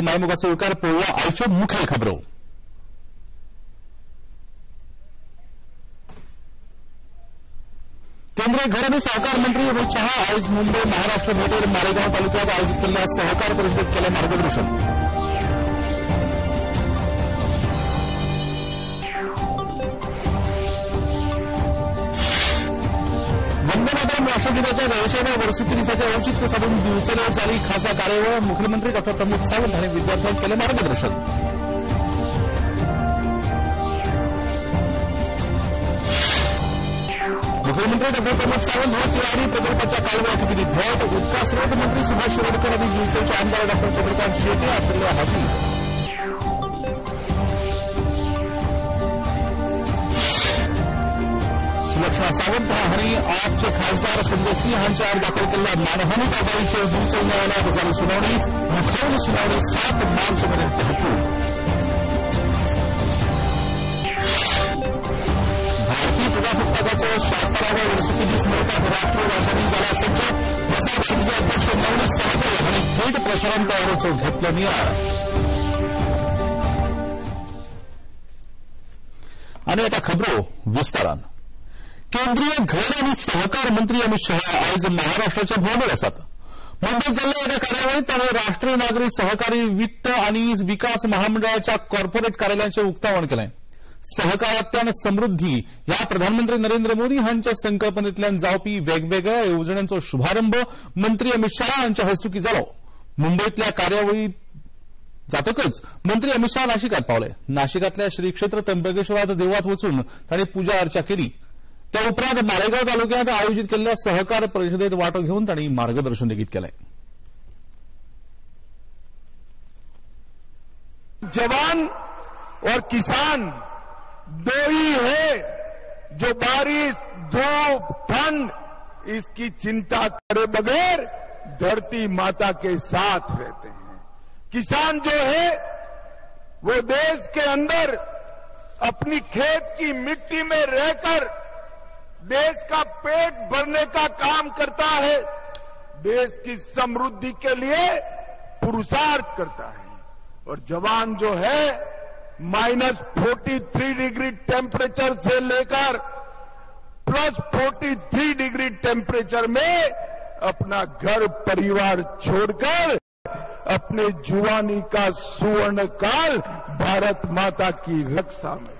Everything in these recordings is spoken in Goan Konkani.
मायमोगाचो येवकार. पळोवया आयच्यो मुखेल खबरो. केंद्रीय घर आणि सहकार मंत्री अमित शहा आयज मुंबय महाराष्ट्र भेटेर मालेगांव तालुक्यात आयोजित केल्ल्या सहकार परिषदेत केलें मार्गदर्शन. वंदे मातरम राष्ट्रगीताच्या व्यवसायाच्या वर्सुकी दिसाचे औचित्य साधून दिवचले जाली खासा कार्यावळ. मुख्यमंत्री डॉ प्रमोद सावंत हांणी विद्यार्थ्यांक केलें मार्गदर्शन. मुख्यमंत्री डॉ प्रमोद सावंत हे तिळारी प्रकल्पाच्या कालव्याक दिली भेट. उदका स्रोत मंत्री सुभाष शिरोडकर आनी दिवचलचे आमदार डॉ चंद्रकांत शेट्ये आशिल्ले हाजीर. सुलक्षणा सावंत हांणी आपचे खासदार संजय सिंह हांच्या आड दाखल केल्ल्या मानहानी कागाळीचेर दिवचल न्यायालयात जाली सुनावणी. मुखावयली सुनावणी 7 मार्च मेरेन तहकूब. भारतीय प्रजासत्ताकाचो 76व्या वर्सुकी दीस मनोवपाक राष्ट्रीय राजधानी जाला सज्ज. प्रसार भारतीचे अध्यक्ष नवनीत सहगल हांणी थेट प्रसारण तयारीचो घेतलो नियाळ. आनी आतां खबरो विस्तारान. केंद्रीय घर आनी सहकार मंत्री अमित शहा आयज महाराष्ट्राच्या भोंवडेर आसात. मुंबयत जाल्ल्या एका कार्यावळीत ताणें राष्ट्रीय नागरी सहकारी वित्त आनी विकास महामंडळाच्या कॉर्पोरेट कार्यालयाचें उक्तावण केलें. सहकारांतल्यान समृद्धी ह्या प्रधानमंत्री नरेंद्र मोदी हांच्या संकल्पनेंतल्यान जावपी वेगवेगळ्या येवजण्यांचो शुभारंभ मंत्री अमित शहा हांच्या हस्तुकीं जालो. मुंबयतल्या कार्यावळीत जातकच मंत्री अमित शहा नाशिकात पावले. नाशिकांतल्या श्री क्षेत्र त्र्यंबकेश्वरात देवळात वचून तांणी पुजा अर्चा केली. त्या उपरांत मालेगांव तालुक्यात आयोजित केल्ल्या सहकार परिषदेत वांटो घेवन तांणी मार्गदर्शन लेगीत केलें. जवान और किसान दो ही है जो बारिश, धूप, ठंड इसकी चिंता करे बगैर धरती माता के साथ रहते हैं. किसान जो है वो देश के अंदर अपनी खेत की मिट्टी में रहकर देश का पेट भरने का काम करता है, देश की समृद्धि के लिए पुरुषार्थ करता है. और जवान जो है -43 डिग्री टेम्परेचर से लेकर +43 डिग्री टेम्परेचर में अपना घर परिवार छोड़कर अपने जुवानी का सुवर्ण काल भारत माता की रक्षा में.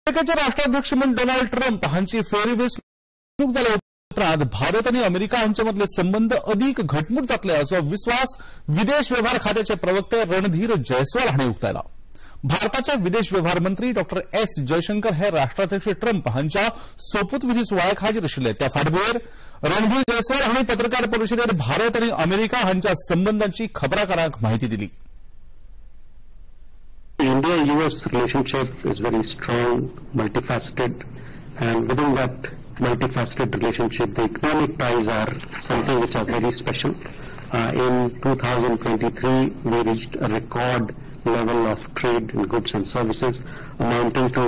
अमेरिकेचे राष्ट्राध्यक्ष म्हूण डोनाल्ड ट्रम्प हांची फेरी वेंचणूक जाल्या उपरांत भारत आनी अमेरिका हांचे मदले संबंद अदीक घटमूट जातले असो विस्वास विदेश वेव्हार खात्याचे प्रवक्ते रणधीर जयस्वाल हांणी उक्तायला. भारताचे विदेश वेव्हार मंत्री डॉ एस जयशंकर हे राष्ट्राध्यक्ष ट्रम्प हांच्या सोपूतविधी सुवाळ्याक हाजीर आशिल्ले. त्या फाटभुंयेर रणधीर जयस्वाल हांणी पत्रकार परिशदेत भारत आनी अमेरिका हांच्या संबंदांची खबराकारांक म्हायती दिली. India-US relationship is very strong, multifaceted, and within that multifaceted relationship, the economic ties are something which are very special. In 2023, we reached a record level of trade in goods and services amounting to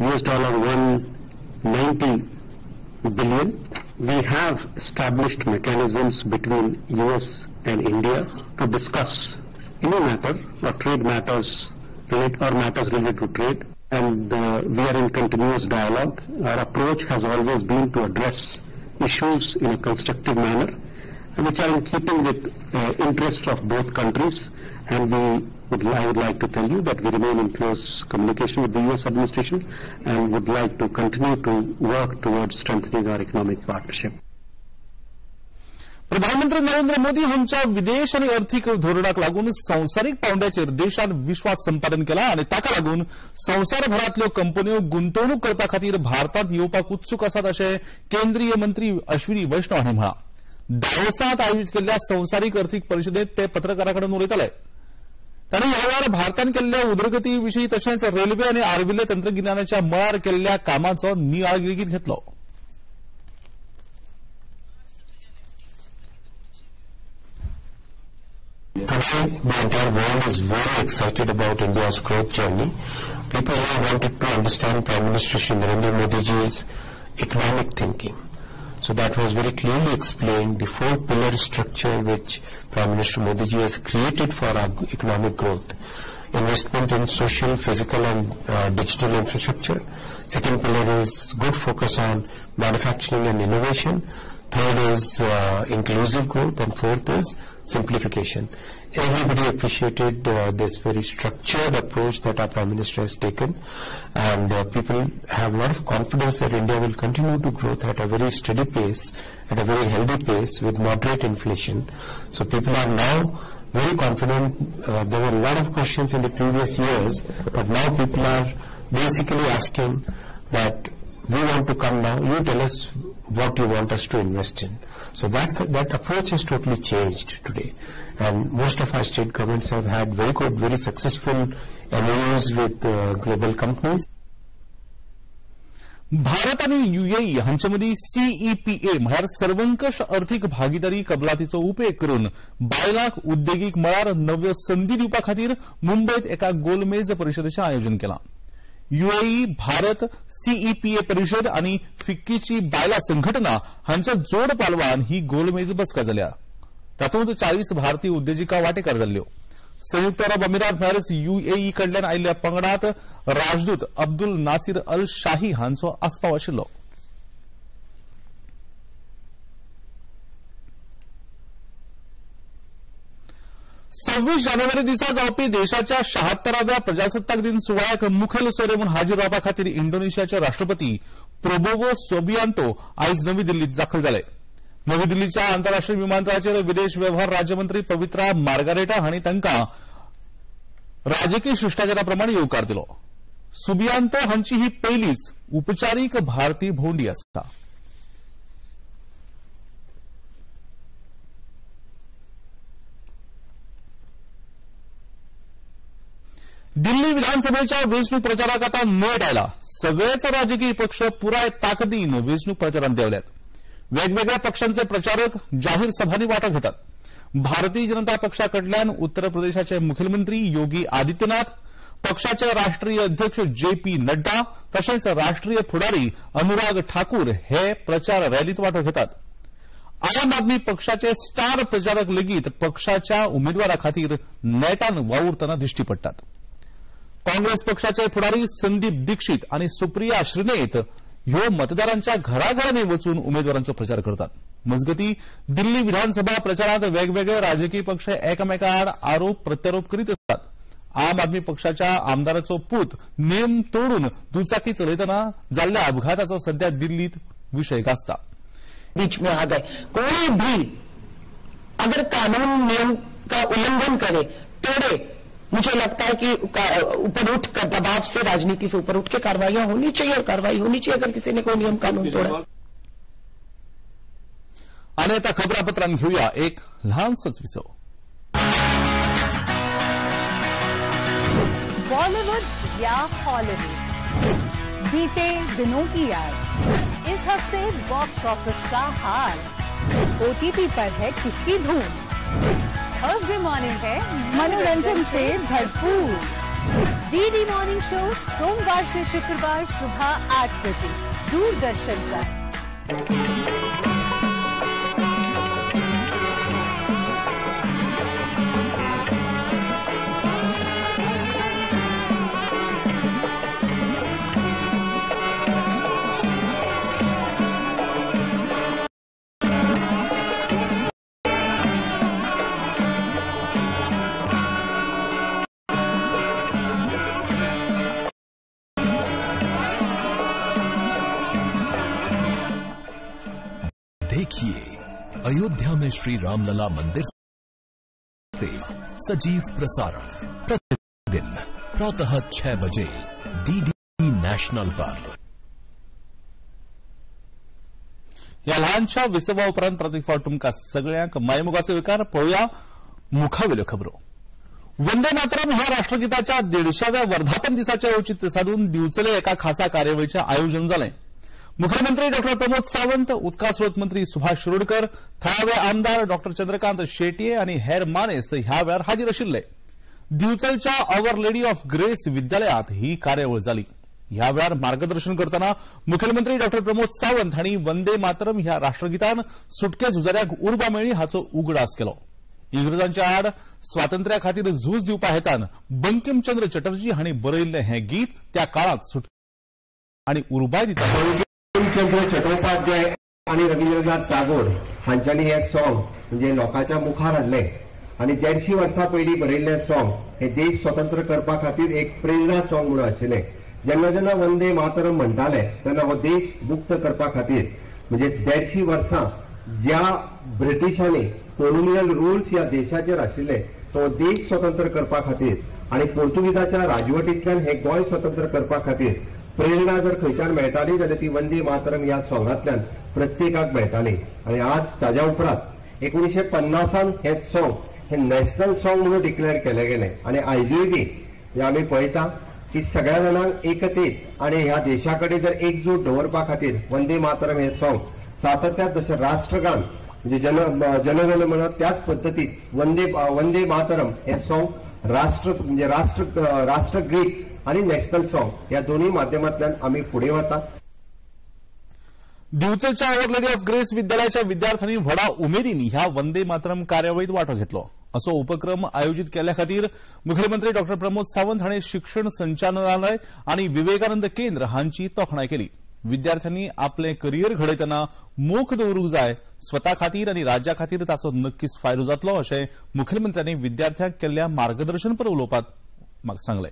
$190 billion. We have established mechanisms between US and India to discuss any matter or trade matters or matters related to trade, and we are in continuous dialogue. Our approach has always been to address issues in a constructive manner, which are in keeping with interests of both countries. And I would like to tell you that we remain in close communication with the US administration and would like to continue to work towards strengthening our economic partnership. प्रधानमंत्री नरेंद्र मोदी हांच्या विदेश आनी अर्थीक धोरणाक लागून संवसारीक पांवड्याचेर देशान विश्वास संपादन केला आनी ताका लागून संवसारभरांतल्यो कंपन्यो गुंतवणूक करपा खातीर भारतांत येवपाक उत्सूक आसात अशें केंद्रीय मंत्री अश्विनी वैष्णव हांणी म्हळां. दावोसांत आयोजित केल्ल्या संवसारीक अर्थीक परिशदेंत ते पत्रकारां कडेन उलयताले. तांणी ह्या वेळार भारतान केल्ल्या उदरगती विशीं तशेंच रेल्वे आनी आर्विल्ल्या तंत्रगिन्यानाच्या मळार केल्ल्या कामाचो नियाळ लेगीत घेतलो. Today, the entire world is very excited about India's growth journey. People here wanted to understand Prime Minister Shri Narendra Modi ji's economic thinking. So that was very clearly explained, the 4-pillar structure which Prime Minister Modi ji has created for our economic growth. Investment in social, physical and digital infrastructure. Second pillar is good focus on manufacturing and innovation. Third is inclusive growth, and fourth is simplification. Everybody appreciated this very structured approach that our Prime Minister has taken, and people have a lot of confidence that India will continue to grow at a very steady pace, at a very healthy pace with moderate inflation. So people are now very confident. There were a lot of questions in the previous years, but now people are basically asking that we want to come now, you tell us what you want us to invest in. So that approach has totally changed today. And most of our state governments have had very good, very successful MOUs with global companies. Bharat आनी युएई हांचे मदीं सीईपीए म्हळ्यार सर्वंकष अर्थीक भागीदारी कबलातीचो उपेग करून बायलांक उद्देगीक मळार नव्यो संदी दिवपा खातीर मुंबयत एका गोलमेज परिशदेचें आयोजन केलां. युएई भारत सीईपीए परिशद आनी फिक्कीची बायलां संघटना हांच्या जोड पालवान ही गोलमेज बसका जाल्या. तातूंत 40 भारतीय उद्देजिका वांटेकार जाल्ल्यो. संयुक्त अरब अमिरात म्हळ्यारच युएई कडल्यान आयिल्ल्या पंगडात राजदूत अब्दुल नासिर अल शाही हांचो आस्पाव आशिल्लो. सव्वीस जानेवारी दिसा जावपी देशाच्या 76व्या प्रजासत्ताक दिन सुवाळ्याक मुखेल सोयरे म्हूण हाजीर रावपा खातीर इंडोनेशियाचे राष्ट्रपती प्रबोवो सुबियांतो आयज नवी दिल्लीत दाखल जाले. नवी दिल्लीच्या आंतरराष्ट्रीय विमानतळाचेर विदेश वेव्हार राज्यमंत्री पवित्रा मार्गारेटा हांणी तांकां राजकीय शिश्टाचारा प्रमाण येवकार दिलो. सुबियांतो हांची ही पयलीच उपचारीक भारतीय भोंवडी आसा. दिल्ली विधानसभेच्या वेंचणूक प्रचाराक आतां नेट आयला. सगळेच राजकीय पक्ष पुराय ताकदीन वेंचणूक प्रचारांत देंवल्यात. वेगवेगळ्या पक्षांचे प्रचारक जाहीर सभांनी वांटो घेतात. भारतीय जनता पक्षा कडल्यान उत्तर प्रदेशाचे मुखेलमंत्री योगी आदित्यनाथ, पक्षाचे राष्ट्रीय अध्यक्ष जे पी नड्डा तशेंच राष्ट्रीय फुडारी अनुराग ठाकूर हे प्रचार रॅलीत वांटो घेतात. आम आदमी पक्षाचे स्टार प्रचारक लेगीत पक्षाच्या उमेदवारा खातीर नेटान वावुरतना दिश्टी पडटात. काँग्रेस पक्षाचे फुडारी संदीप दीक्षित आनी सुप्रिया श्रीनेत ह्यो मतदारांच्या घराघरांनी वचून उमेदवारांचो प्रचार करतात. मजगती दिल्ली विधानसभा प्रचारात वेगवेगळे राजकीय पक्ष एकामेका आड आरोप प्रत्यारोप करीत आसतात. आम आदमी पक्षाच्या आमदाराचो पूत नेम तोडून दुचाकी चलयतना जाल्ल्या अपघाताचो सध्या दिल्लीत विशय गाजता. बीच में आ गए. कोई भी अगर कानून नियम का उल्लंघन करे, तोड़े, मुझे लगता है कि ऊपर उठ कर दबाव से, राजनीति से ऊपर उठ के कार्रवाइयां होनी चाहिए और कार्रवाई होनी चाहिए अगर किसी ने कोई नियम कानून तोड़ा. आणि आता खबरापत्रांत घेऊया एक ल्हानसोच विसव. बॉलीवुड या हॉलीवुड, बीते दिनों की याद, इस हफ्ते बॉक्स ऑफिस का हाल, ओटीटी पर है किसकी धूम, थर्सडे मॉर्निंग है मनोरंजन से भरपूर, डीडी मॉर्निंग शो सोमवार से शुक्रवार सुबह 8 बजे दूरदर्शन पर. देखिए अयोध्या में श्री रामलला मंदिर से सजीव प्रसारण प्रतिदिन प्रातः 6 बजे डीडी नॅशनल पर. ह्या ल्हानशा विसवा उपरांत परत एक फावट तुमकां सगळ्यांक मायमोगाचो येवकार. पळोवया मुखावेल्यो खबरो. वंदे मातरम ह्या राष्ट्रगीताच्या 150व्या वर्धापन दिसाचें औचित्य साधून दिवचले एका खासा कार्यावळीचें आयोजन जालें. मुख्यमंत्री डॉ प्रमोद सावंत, उदका स्रोत मंत्री सुभाष शिरोडकर, थळावे आमदार डॉ चंद्रकांत शेटये आनी हेर मानेस्त ह्या वेळार हाजीर आशिल्ले. दिवचलच्या our lady of grace विद्यालयात ही कार्यावळ जाली. ह्या वेळार मार्गदर्शन करतना मुखेलमंत्री डॉ प्रमोद सावंत हांणी वंदे मातरम ह्या राष्ट्रगीतान सुटके झुजाऱ्यांक उर्बा मेळ्ळी हाचो उगडास केलो. इंग्रजांच्या आड स्वातंत्र्या खातीर झूज दिवपा हेतान बंकिमचंद्र चटर्जी हांणी बरयिल्लें हें गीत त्या काळांत सुटके आनी उर्बाय दिता. बंकिमचंद्र चटोपाध्याय आनी रवींद्रनाथ टागोर हांच्यांनी हें सॉंग म्हणजे लोकांच्या मुखार हाडलें आनी 150 वर्सां पयलीं बरयिल्लें सॉंग हे देश स्वतंत्र करपा खातीर एक प्रेरणा सॉंग म्हणून आशिल्लें. जेन्ना जेन्ना वंदे मातरम म्हणटाले तेन्ना हो देश मुक्त करपा खातीर म्हणजे 150 वर्सां ज्या ब्रिटिशांनी कोलोनियल रुल्स ह्या देशाचेर आशिल्ले तो देश स्वतंत्र करपा खातीर आनी पोर्तुगीजाच्या राजवटींतल्यान हे गोंय स्वतंत्र करपा खातीर प्रेरणा जर खंयच्यान मेळटाली जाल्यार ती वंदे मातरम ह्या सॉंगांतल्यान प्रत्येकाक मेळटाली. आनी आज ताज्या उपरांत 1950 हें सॉंग हे नॅशनल सॉंग म्हणून डिक्लेअर केलें गेलें आनी आयजूय बी आमी पळयता की सगळ्या जाणांक एकतेत आनी ह्या देशा कडेन जर एकजूट दवरपा खातीर वंदे मातरम हें सॉंग सातत्यान जशें राष्ट्रगान म्हणजे जनगण मन त्याच पद्दतीत वंदे वंदे मातरम हें सॉंग राष्ट्र म्हणजे राष्ट्रगीत आनी नॅशनल सॉंग ह्या दोन्ही माध्यमांतल्यान आमी फुडें वता. दिवचलच्या our lady of grace विद्यालयाच्या विद्यार्थ्यांनी व्हडा उमेदीन ह्या वंदे मातरम कार्यावळीत वांटो घेतलो. असो उपक्रम आयोजित केल्ल्या खातीर मुखेलमंत्री डॉ प्रमोद सावंत हांणी शिक्षण संचालनालय आनी विवेकानंद केंद्र हांची तोखणाय केली. विद्यार्थ्यांनी आपलें करियर घडयतना मोख दवरूंक जाय, स्वता खातीर आनी राज्या खातीर ताचो नक्कीच फायदो जातलो अशें मुखेलमंत्र्यांनी विद्यार्थ्यांक केल्ल्या मार्गदर्शनपर उलोवपांत सांगलें.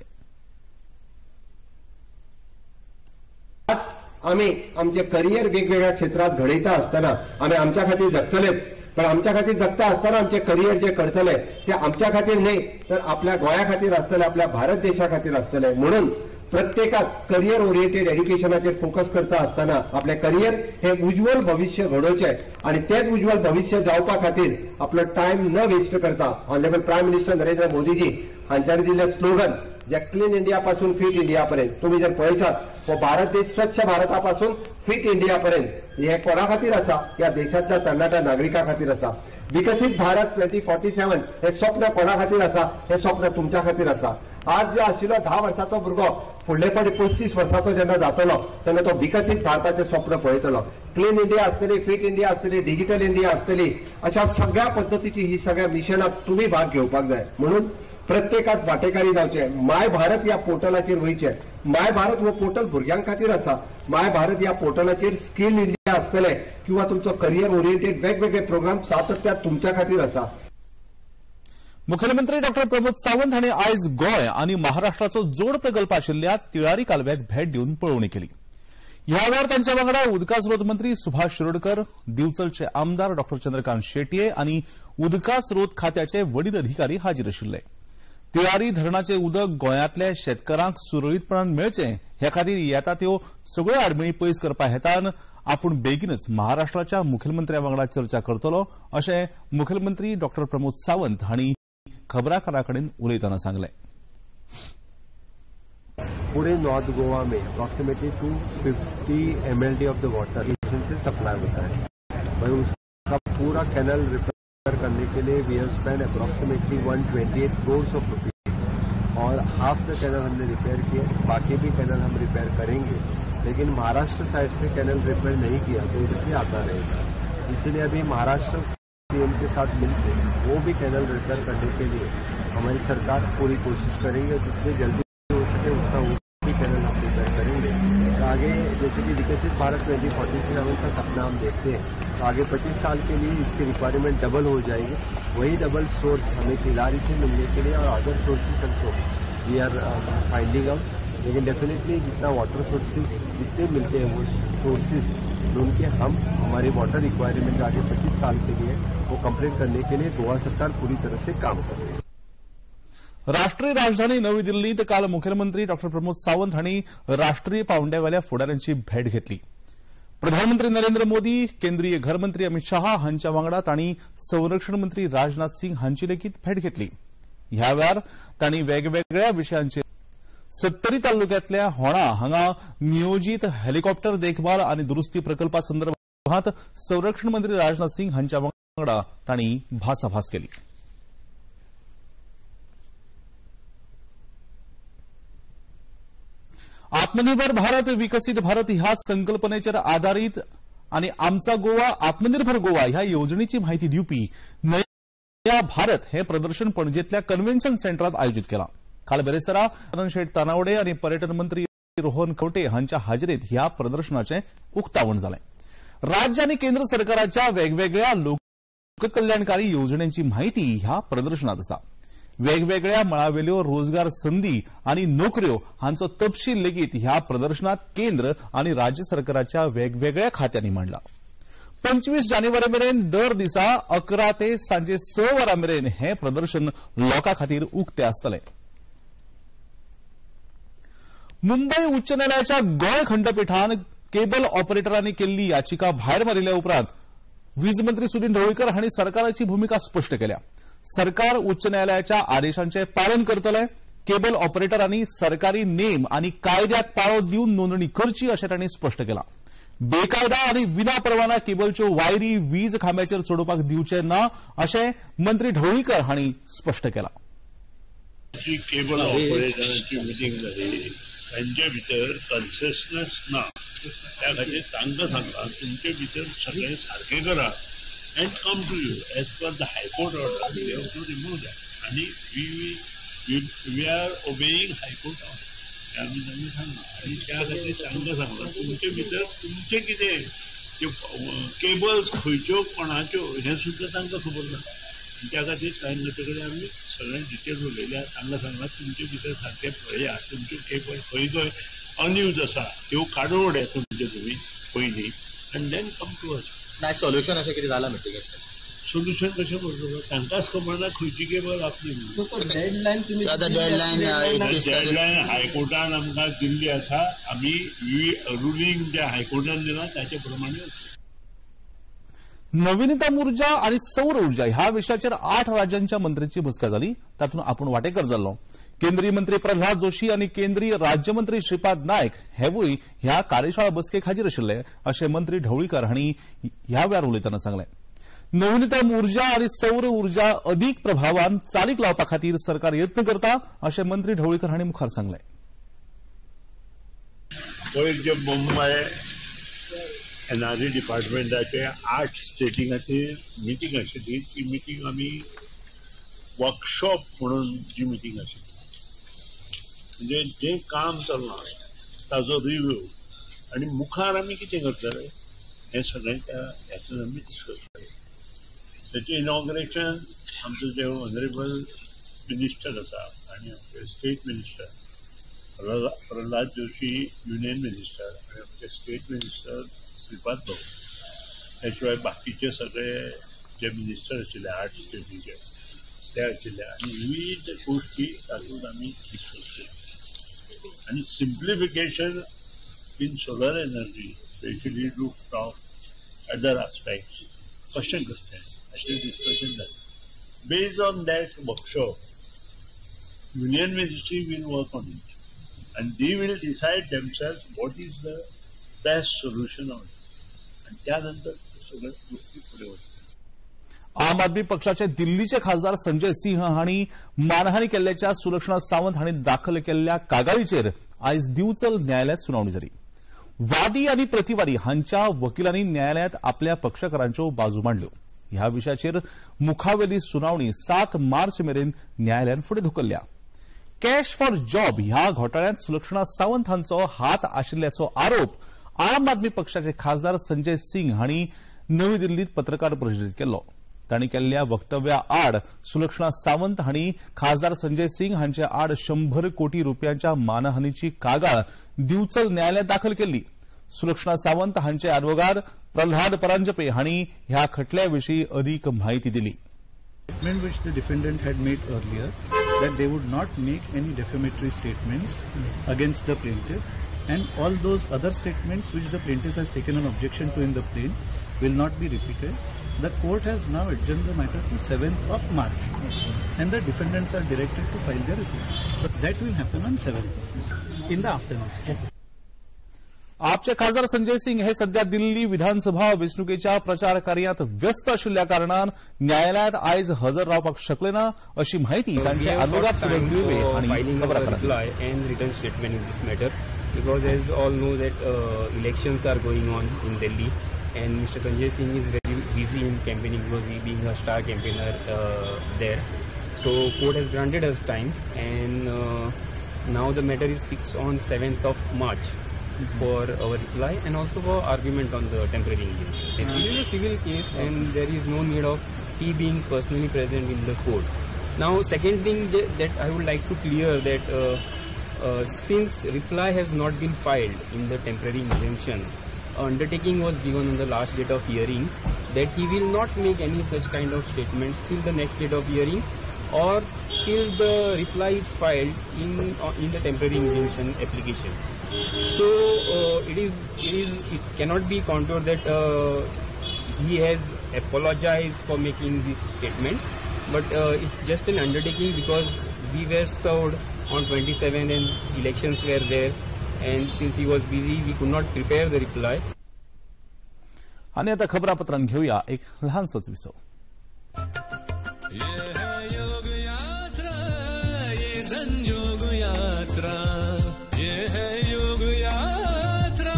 आज आमी आमचें करियर वेगवेगळ्या क्षेत्रांत घडयता आसतना आमी आमच्या खातीर जगतलेच, पण आमच्या खातीर जगता आसतना आमचें करियर जे करतले ते आमच्या खातीर न्हय तर आपल्या गोंया खातीर आसतले, आपल्या भारत देशा खातीर आसतले. म्हणून प्रत्येकाक करियर ओरिएंटेड एड्युकेशनाचेर फोकस करता आसतना आपलें करियर हे उज्ज्वल भविश्य घडोवचें आनी तेच उज्ज्वल भविश्य जावपा खातीर आपलो टायम न वेस्ट करता ऑनरेबल प्रायम मिनिस्टर नरेंद्र मोदीजी हांच्यांनी दिल्लें स्लोगन जे क्लीन इंडिया पासून फिट इंडिया पर्यंत तुम्ही जर पळयशात हो भारत देश स्वच्छ भारता पासून फिट इंडिया पर्यंत हे कोणा खातीर आसा? ह्या देशांतल्या तरणाट्या नागरिकां खातीर आसा. विकसीत भारत 2047 हे स्वप्न कोणा खातीर आसा? हे स्वप्न तुमच्या खातीर आसा. आज जे आशिल्लो 10 वर्साचो भुरगो फुडले फावटी 35 वर्साचो जेन्ना जातलो तेन्ना तो विकसीत भारताचें स्वप्न पळयतलो. क्लीन इंडिया आसतली, फिट इंडिया आसतली, डिजिटल इंडिया आसतली, अशा सगळ्या पद्दतीची ही सगळ्या मिशनात तुमी भाग घेवपाक जाय. म्हणून प्रत्येकात वाटेकारी जावचे. माय भारत ह्या पोर्टलाचेर वयचे. माय भारत हो पोर्टल भुरग्यां खातीर आसा. माय भारत ह्या पोर्टलाचेर स्किल इंडिया आसतले किंवा तुमचो करियर ओरिएंटेड वेगवेगळे प्रोग्राम सातत्यात तुमच्या खातीर आसा. मुखेलमंत्री डॉ प्रमोद सावंत हांणी आयज गोंय आनी महाराष्ट्राचो जोड प्रकल्प आशिल्ल्या तिळारी कालव्याक भेट दिवन पळोवणी केली. ह्या वेळार तांच्या वांगडा उदका स्रोत मंत्री सुभाष शिरोडकर, दिवचलचे आमदार डॉ चंद्रकांत शेटये आनी उदका स्रोत खात्याचे वडील अधिकारी हाजीर आशिल्ले. तिळारी धरणाचे उदक गोंयांतल्या शेतकारांक सुरळीतपणान मेळचें हे खातीर येता त्यो सगळ्यो आडमेळी पयस करपा हेतान आपूण बेगीनच महाराष्ट्राच्या मुखेलमंत्र्या वांगडा चर्चा करतलो अशें मुखेलमंत्री डॉ प्रमोद सावंत हांणी खबराकारां कडेन उलयतना सांगलें. पूरे नॉर्थ गोवा में approximately 250 MLD of the water Se supply होता है. भाई उसका पूरा कैनल रिपेयर करने के लिए we have spend approximately 128 crore of rupees Aur half the canal हमने रिपेयर किए, बाकी भी कैनल हम रिपेयर करेंगे. लेकिन महाराष्ट्र साइड से कैनल रिपेयर नहीं किया तो उधर भी आता रहेगा. इसीलिए अभी महाराष्ट्र सीएम के साथ मिलकर वो भी कैनल रिपेयर करने के लिए हमारी सरकार पूरी कोशिश करेंगे और जितने जल्दी हो सके उतना वो भी कैनल हम रिपेयर करेंगे. तो आगे जैसे कि विकसित भारत 2047 का सपना हम देखते हैं तो आगे 25 साल के लिए इसकी रिक्वायरमेंट डबल हो जाएगी. वही डबल सोर्स हमें तिलारी से मिलने के लिए और other sources also we are finding out. लेकिन डेफिनेटली जितना वाटर सोर्सेज जितने मिलते हैं वो सोर्सेज ढूंढ के हम हमारी वाटर रिक्वायरमेंट आगे 25 साल के लिए वो कंप्लीट करने के लिए गोवा सरकार पूरी तरह से काम कर रही है. राष्ट्रीय राजधानी नवी दिल्लीत काल मुखेलमंत्री डॉ प्रमोद सावंत हांणी राष्ट्रीय पावंड्यावेल्या फुडाऱ्यांची भेट घेतली. प्रधानमंत्री नरेंद्र मोदी, केंद्रीय घरमंत्री अमित शहा हांच्या वांगडा तांणी संरक्षण मंत्री राजनाथ सिंग हांची लेगीत भेट घेतली. ह्या वेळार तांणी वेगवेगळ्या विशयांचेर सत्तरी तालुक्यांतल्या होणा हांगा नियोजीत हेलिकॉप्टर देखभाल आनी दुरुस्ती प्रकल्पा संदर्भात संरक्षण मंत्री राजनाथ सिंग हांच्या वांगडा तांणी भासाभास केली. आत्मनिर्भर भारत विकसित भारत ह्या संकल्पनेचेर आदारीत आनी आमचा गोवा आत्मनिर्भर गोवा ह्या येवजणेची म्हायती दिवपी नया भारत हे प्रदर्शन पणजेंतल्या कन्व्हेन्शन सेंटरात आयोजित केलां. काल बेरेस्तारा शेट तानावडे आनी पर्यटन मंत्री रोहन खंवटे हांच्या हाजेरीत ह्या प्रदर्शनाचें उक्तावण जालें. राज्य आनी केंद्र सरकाराच्या वेगवेगळ्या लोककल्याणकारी येवजण्यांची म्हायती ह्या प्रदर्शनात आसा. वेगवेगळ्या मळावेल्यो रोजगार संदी आनी नोकऱ्यो हांचो तपशील लेगीत ह्या प्रदर्शनात केंद्र आनी राज्य सरकाराच्या वेगवेगळ्या खात्यांनी मांडला. 25 जानेवारी मेरेन दर दिसा 11 ते सांजे 6 वरां मेरेन हें प्रदर्शन लोकां खातीर उक्तें आसतलें. मुंबय उच्च न्यायालयाच्या गोंय खंडपीठान केबल ऑपरेटरांनी केल्ली याचिका भायर मारिल्ल्या उपरांत वीज मंत्री सुदिन ढवळीकर हांणी सरकाराची भुमिका स्पश्ट केल्या. सरकार उच्च न्यायालयाच्या आदेशांचे पालन करतले. केबल ऑपरेटरांनी सरकारी नेम आनी कायद्याक पाळो दिवन नोंदणी करची अशें तांणी स्पश्ट केलां. बेकायदा आनी विना परवाना केबलच्यो वायरी वीज खांब्याचेर चडोवपाक दिवचे ना अशें मंत्री ढवळीकर हांणी स्पश्ट केलां. केबल ऑपरेटरांची मिटींग जाली, तांचे भितर कन्सेसनस ना, त्या खातीर तांकां सांगलां तुमचे भितर सगळें सारकें करा and come to you as per the High Court order. We have to remove that. And we are obeying High Court order. आमी तांकां सांगलां आनी त्या खातीर तांकां सांगलां तुमचे भितर तुमचें कितें त्यो केबल्स खंयच्यो कोणाच्यो हें सुद्दां तांकां खबर ना. त्या खातीर तांचे कडेन आमी सगळें डिटेल उलयल्या. तांकां सांगलां तुमचे भितर सारकें पळया, तुमच्यो केबल खंय खंय अनयूज आसा त्यो काडून उडयात तुमचे तुमी पयलीं and then come to us. नाही सोल्युशन अशें कितें जालां मिटिंगेंतलें? सोल्युशन कशें करतलो, तांकांच खबर ना खंयची केबल आपली. डेडलायन हायकोर्टान आमकां दिल्ली आसा, आमी रुलींग जे हायकोर्टान दिलां ताचे प्रमाणे. नवीनतम ऊर्जा आनी सौर ऊर्जा ह्या विशयाचेर 8 राज्यांच्या मंत्र्यांची बसका जाली, तातूंत आपूण वांटेकर जाल्लो. केंद्रीय मंत्री प्रल्हाद जोशी आनी केंद्रीय राज्यमंत्री श्रीपाद नायक हेवूय ह्या कार्यशाळा बसकेक हाजीर आशिल्ले अशें मंत्री ढवळीकर हांणी ह्या वेळार उलयतना सांगलें. नवीनतम ऊर्जा आनी सौर ऊर्जा अदीक प्रभावान चालीक लावपा खातीर सरकार यत्न करता अशें मंत्री ढवळीकर हांणी मुखार सांगलें. पयर जे मुंबय एनआरजी डिपार्टमेंटाचे 8 स्टेटी खातीर मिटींग आशिल्ली, ती मिटींग आमी वर्कशॉप म्हणून जी मिटींग आशिल्ली, म्हणजे जें काम चल्लां ताजो रिव्यू आनी मुखार आमी कितें करतले हें सगळें त्या हेतून आमी डिस्कस केलें. ताचें इनॉग्रेशन आमचो जे ऑनरेबल मिनिस्टर आसा आनी आमचे state minister Pralhad Joshi union minister आनी आमचे स्टेट मिनिस्टर श्रीपाद भाऊ, त्या शिवाय बाकीचे सगळे जे मिनिस्टर आशिल्ले 8 स्टेटीचे ते आशिल्ले आनी विविध गोश्टी तातूंत आमी डिस्कस केल्यो. आनी simplification in solar energy specially roof top other aspects कशें करचें अशें डिस्कशन जालें. Based on that workshop union ministry will work on it and they will decide themselves what is the best solution on it. आनी त्यानंतर सगळ्यो गोश्टी फुडें वतल्यो. आम आदमी पक्षाचे दिल्लीचे खासदार संजय सिंह हांणी मानहानी केल्ल्याच्या सुलक्षणा सावंत हांणी दाखल केल्ल्या कागाळीचेर आयज दिवचल न्यायालयात सुनावणी जाली. वादी आनी प्रतिवादी हांच्या वकिलांनी न्यायालयात आपल्या पक्षकारांच्यो बाजू मांडल्यो. ह्या विशयाचेर मुखावेली सुनावणी 7 मार्च मेरेन न्यायालयान फुडें धुकल्ल्या. कॅश फॉर जॉब ह्या घोटाळ्यांत सुलक्षणा सावंत हांचो हात आशिल्ल्याचो आरोप आम आदमी पक्षाचे खासदार संजय सिंग हांणी नवी दिल्लीत पत्रकार परिशदेंत केल्लो. तांणी केल्ल्या वक्तव्या आड सुलक्षणा सावंत हांणी खासदार संजय सिंग हांचे आड 100 कोटी रुपयांच्या मानहानीची कागाळ दिवचल न्यायालयात दाखल केल्ली. सुलक्षणा सावंत हांचे आदवोगाद प्रल्हाद परांजपे हांणी ह्या खटल्या विशीं अदीक म्हायती दिली. Statement which the defendant had made earlier that they would not make any defamatory statements against the plaintiffs and all those other statements which the plaintiff has taken an objection to in the plaint will not be repeated. The court has now adjourned the matter to 7th of March and the defendants are directed to file their report. But that will happen on 7th of March in the afternoon. आपचे खासदार संजय सिंग हे सध्या दिल्ली विधानसभा वेंचणुकेच्या प्रचार कार्यात व्यस्त आशिल्ल्या कारणान न्यायालयात आयज हजर रावपाक शकले ना अशी माहिती तांचे आदवोगाद सुरेश दिवे हांणी खबराकारांक दिली. And written statement in this matter. because as all know that elections are going on in Delhi and Mr. Sanjay Singh is very busy in campaigning because he being a star campaigner there. So court has granted us time and now the matter is fixed on 7th of March for our reply and also for argument on the temporary injunction. It is a civil case and there is no need of he being personally present in the court. Now, second thing that I would like to clear that since reply has not been filed in the temporary injunction, undertaking was given on the last date of hearing that he will not make any such kind of statements till the next date of hearing or till the reply is filed in the temporary injunction application. So it cannot be countered that he has apologized for making this statement, but it's just an undertaking because we were served on 27 and elections were there, and since he was busy we could not prepare the reply. आणि आता खबरापत्रांत घेऊया एक लहानसंच विसव. योग यात्रा, ये संजोग यात्रा, ये है योग यात्रा.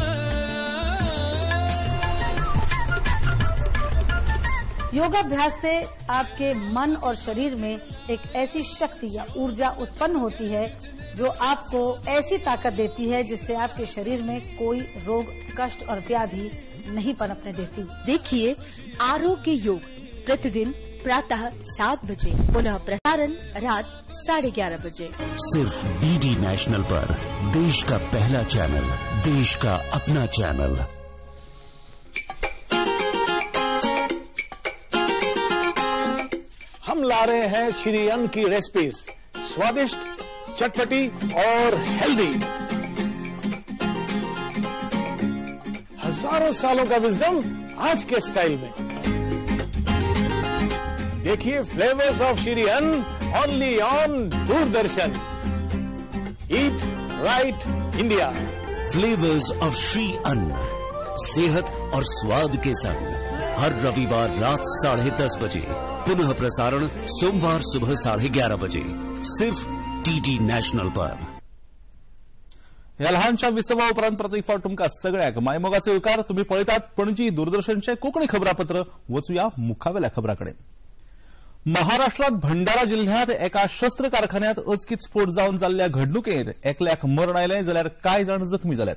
योगाभ्यास से आपके मन और शरीर में एक ऐसी शक्ति या ऊर्जा उत्पन्न होती है जो आपको ऐसी ताकत देती है जिससे आपके शरीर में कोई रोग, कष्ट और व्याधि नहीं पनपने देती. देखिए आरोग्य योग प्रतिदिन प्रातः 7 बजे, पुनः प्रसारण रात 11:30 बजे, सिर्फ डीडी नेशनल पर. देश का पहला चैनल, देश का अपना चैनल. हम ला रहे हैं श्री अन्न की रेसिपीज, स्वादिष्ट, चटपटी और हेल्दी. हजारों सालों का विजडम आज के स्टाइल में. देखिए flavours of Shri Anna only on Doordarshan. Eat right India. Flavours of Shri Anna, सेहत और स्वाद के संग, हर रविवार रात 10:30 बजे, पुनः प्रसारण सोमवार सुबह 11:30 बजे, सिर्फ डीडी नॅशनल पर. ह्या लहानशा विसवा उपरांत परत एक फावट तुमकां सगळ्यांक मायमोगाचो येवकार. तुमी पळयतात पणजी दूरदर्शनचें कोंकणी खबरापत्र. वचुया मुखावेल्या खबरां कडेन. महाराष्ट्रात भंडारा जिल्ह्यात एका शस्त्र कारखान्यात अचकीत स्फोट जावन जाल्ल्या घडणुकेंत एकल्याक मरण आयलें जाल्यार कांय जाण जखमी जाल्यात.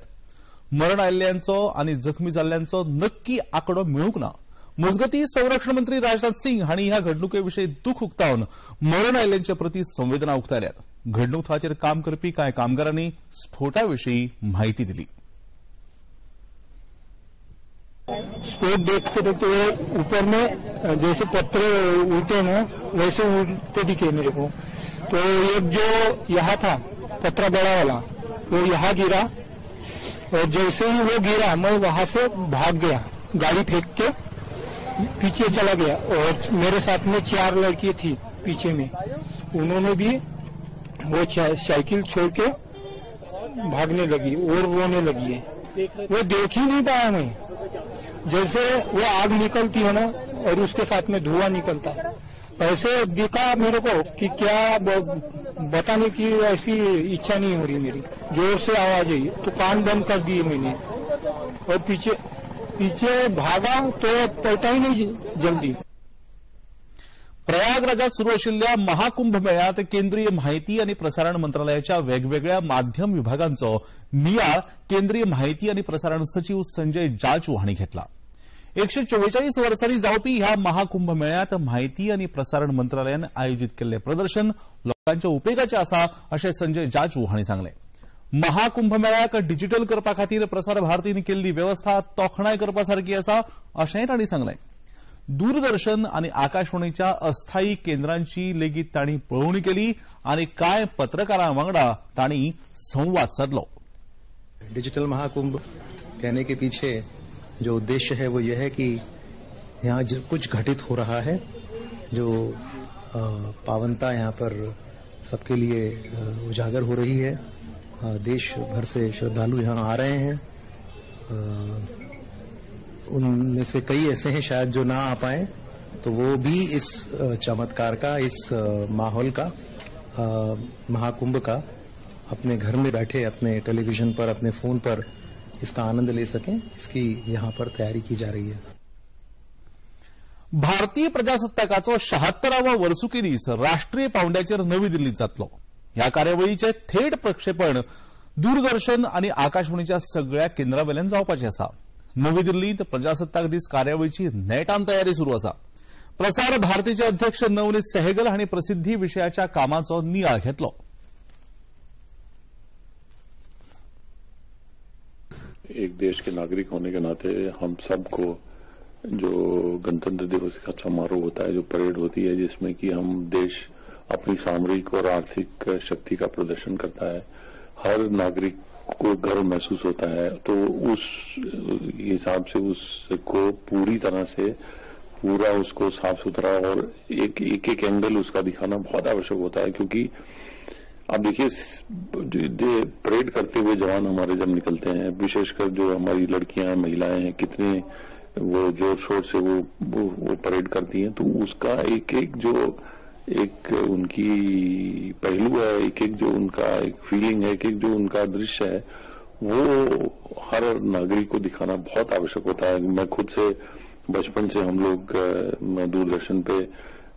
मरण आयिल्ल्यांचो आनी जखमी जाल्ल्यांचो नक्की आंकडो मेळूंक ना. मजगतीं संरक्षण मंत्री राजनाथ सिंग हांणी ह्या घडणुके विशीं दुख उक्तावन मरण आयिल्ल्यांचे प्रती संवेदना उक्तायल्यात. घडणूक थळाचेर काम करपी कांय कामगारांनी स्फोटा विशीं म्हायती दिली. स्फोट देखते देखते ऊपर में जैसे पत्थर उड़ते ना वैसे उड़ते दिखे मेरे को. तो एक जो यहाँ था पत्थर बड़ा वाला वो यहाँ गिरा और जैसे ही वो गिरा मैं वहां से भाग गया, गाड़ी फेंक के पीछे चला गया. और मेरे साथ में 4 लड़की थी पीछे में, उन्होंने भी वो साइकिल छोड़ के भागने लगी और रोने लगी है. वो देख ही नहीं पाया मैं, जैसे वो आग निकलती है ना और उसके साथ में धुआं निकलता है, ऐसे दिखा मेरे को कि क्या बताने की ऐसी इच्छा नहीं हो रही मेरी. जोर से आवाज आई तो कान बंद कर दिए मैंने और पीछे पीछे भागा तो पलटा ही नहीं जल्दी. प्रयागराजात सुरू आशिल्ल्या महाकुंभ मेळ्यात केंद्रीय माहिती आनी प्रसारण मंत्रालयाच्या वेगवेगळ्या माध्यम विभागांचो नियाळ केंद्रीय माहिती आनी प्रसारण सचिव संजय जाजू हांणी घेतला. 144 वर्सांनी जावपी ह्या महाकुंभ मेळ्यात माहिती आनी प्रसारण मंत्रालयान आयोजीत केल्लें प्रदर्शन लोकांच्या उपेगाचें आसा अशें संजय जाजू हांणी सांगलें. महाकुंभ मेळ्याक डिजिटल करपा खातीर प्रसार भारतीन केल्ली वेवस्था तोखणाय करपा सारकी आसा अशेंय तांणी सांगलें. दूरदर्शन आनी आकाशवाणीच्या अस्थायी केंद्रांची लेगीत तांणी पळोवणी केली आनी कांय पत्रकारां वांगडा तांणी संवाद सादलो. डिजिटल महाकुंभ कहने के पीछे जो उद्देश्य है वो ये है कि यहाँ जो कुछ घटित हो रहा है, जो पावनता यहाँ पर सबके लिए उजागर हो रही है, देश भर से श्रद्धालु यहाँ आ रहे हैं, उनमें से कई ऐसे हैं शायद जो ना आ पाए, तो वो भी इस चमत्कार का, इस माहौल का, महाकुंभ का अपने घर में बैठे अपने टेलीविजन पर, अपने फोन पर इसका आनंद ले सकें, इसकी यहाँ पर तैयारी की जा रही है। भारतीय प्रजासत्ताकाचो 76वा वर्सुकी दीस राष्ट्रीय पावंड्याचेर नवी दिल्लीत जातलो। ह्या कार्यावळीचें थेट प्रक्षेपण दूरदर्शन आनी आकाशवाणीच्या सगळ्या केंद्रावेल्यान जावपाचें आसा। नवी दिल्लींत प्रजासत्ताक दीस कार्यावळीची नेटान तयारी सुरू आसा। प्रसार भारतीचे अध्यक्ष नवनीत सेहगल हांणी प्रसिद्धी विशयाच्या कामाचो नियाळ घेतलो। एक देश के नागरिक होने के नाते हम सबको जो गणतंत्र दिवस का समारोह होता है, जो परेड होती है, जिसमें कि हम देश अपनी सामरिक और आर्थिक शक्ति का प्रदर्शन करता है, हर नागरिक को गर्व महसूस होता है, तो उस हिसाब से उसको पूरी तरह से पूरा उसको साफ सुथरा और एक एक एक एंगल उसका दिखाना बहुत आवश्यक होता है। क्योंकि आप देखिए, परेड करते हुए जवान हमारे जब निकलते हैं, विशेषकर जो हमारी लड़कियां महिलाएं हैं, कितने वो जोर शोर से वो परेड करती हैं, तो उसका एक एक जो एक उनकी पहलू है, एक एक जो उनका एक फीलिंग है, एक एक जो उनका दृश्य है, वो हर नागरिक को दिखाना बहुत आवश्यक होता है। मैं खुद से बचपन से हम लोग दूरदर्शन पे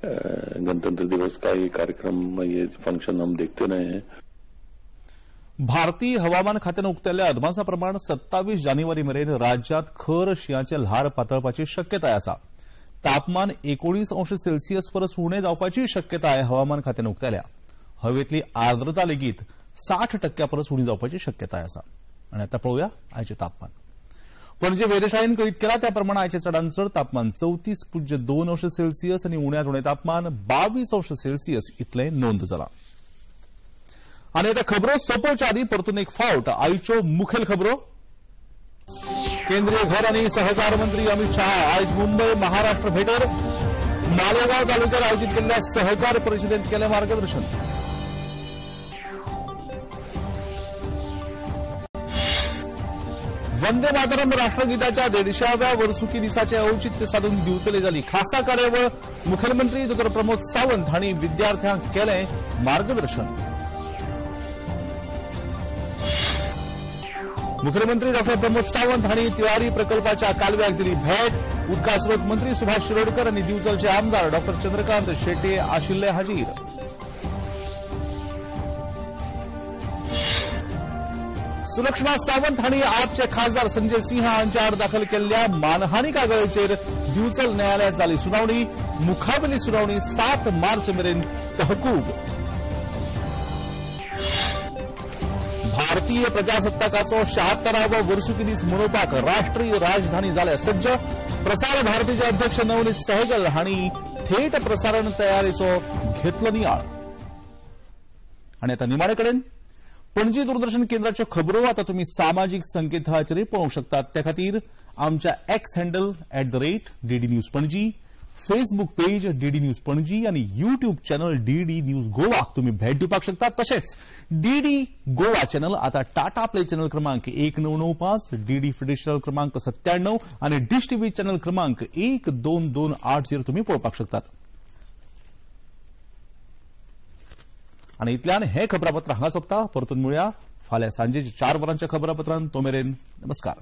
गणतंत्र दिवस का ये कार्यक्रम, ये फंक्शन हम देखते रहे हैं। भारतीय हवामान खात्यान उक्तायल्ल्या अदमासा प्रमाण 27 जानेवारी मेरेन राज्यांत खर शिंयाचें ल्हार पातळपाची शक्यताय आसा। तापमान 19 अंश सेल्सियस परस उणें जावपाची शक्यताय हवामान खात्यान उक्तायल्या। हवेंतली आर्द्रता लेगीत 60% परस उणी जावपाची शक्यताय आसा। आनी आतां पळोवया आयचें तापमान। पणजे वेधशाळेन कळीत केला त्या प्रमाण आयचें चडांत चड तापमान 34.2 अंश सेल्सियस आनी उण्यांत उणें तापमान 22 अंश सेल्सियस इतलें नोंद जालां। आनी आतां खबरो सोंपोवच्या आदीं परतून एक फावट आयच्यो मुखेल खबरो। केंद्रीय घर आनी सहकार मंत्री अमित शाह आयज मुंबय महाराष्ट्र भेटेर मालेगांव तालुक्यात आयोजित केल्ल्या सहकार परिशदेंत केलें मार्गदर्शन। वंदे मातरम राष्ट्रगीताच्या 150व्या वर्सुकी दिसाचे औचित्य साधून दिवचले जाली खासा कार्यावळ। मुखेलमंत्री डॉ प्रमोद सावंत हांणी विद्यार्थ्यांक केलें मार्गदर्शन। मुख्यमंत्री डॉ प्रमोद सावंत हांणी तिळारी प्रकल्पाच्या कालव्याक दिली भेट। उदका स्रोत मंत्री सुभाष शिरोडकर आनी दिवचलचे आमदार डॉ चंद्रकांत शेट्ये आशिल्ले हाजीर। सुलक्षणा सावंत हांणी आपचे खासदार संजय सिंह हांच्या आड दाखल केल्ल्या मानहानी कागाळीचेर दिवचल न्यायालयात जाली सुनावणी। मुखावेली सुनावणी 7 मार्च मेरेन तहकूब। भारतीय प्रजासत्ताकाचो 76वो वर्सुकी दीस मनोवपाक राष्ट्रीय राजधानी जाल्या सज्ज। प्रसार भारतीचे अध्यक्ष नवनीत सहगल हांणी थेट प्रसारण तयारीचो घेतलो नियाळ। आनी आतां निमाणे कडेन पणजी दूरदर्शन केंद्राच्यो खबरो आतां तुमी सामाजीक संकेतथळाचेर पळोवंक शकतात। त्या खातीर आमच्या X handle @DD News Panaji, Facebook page DD News Panaji आनी यूट्यूब चॅनल डीडी न्यूज गोवाक तुमी भेट दिवपाक शकता। तशेंच डीडी गोवा चॅनल आतां टाटा प्ले चॅनल क्रमांक 1995, डीडी फ्री क्रमांक 97 आनी डिश टीव्ही चॅनल क्रमांक 1228 चेर तुमी पळोवपाक शकतात। आनी इतल्यान हें खबरापत्र हांगा सोंपता। परतून मेळया फाल्यां सांजेच्या 4 वरांच्या खबरापत्रान। तो मेरेन नमस्कार।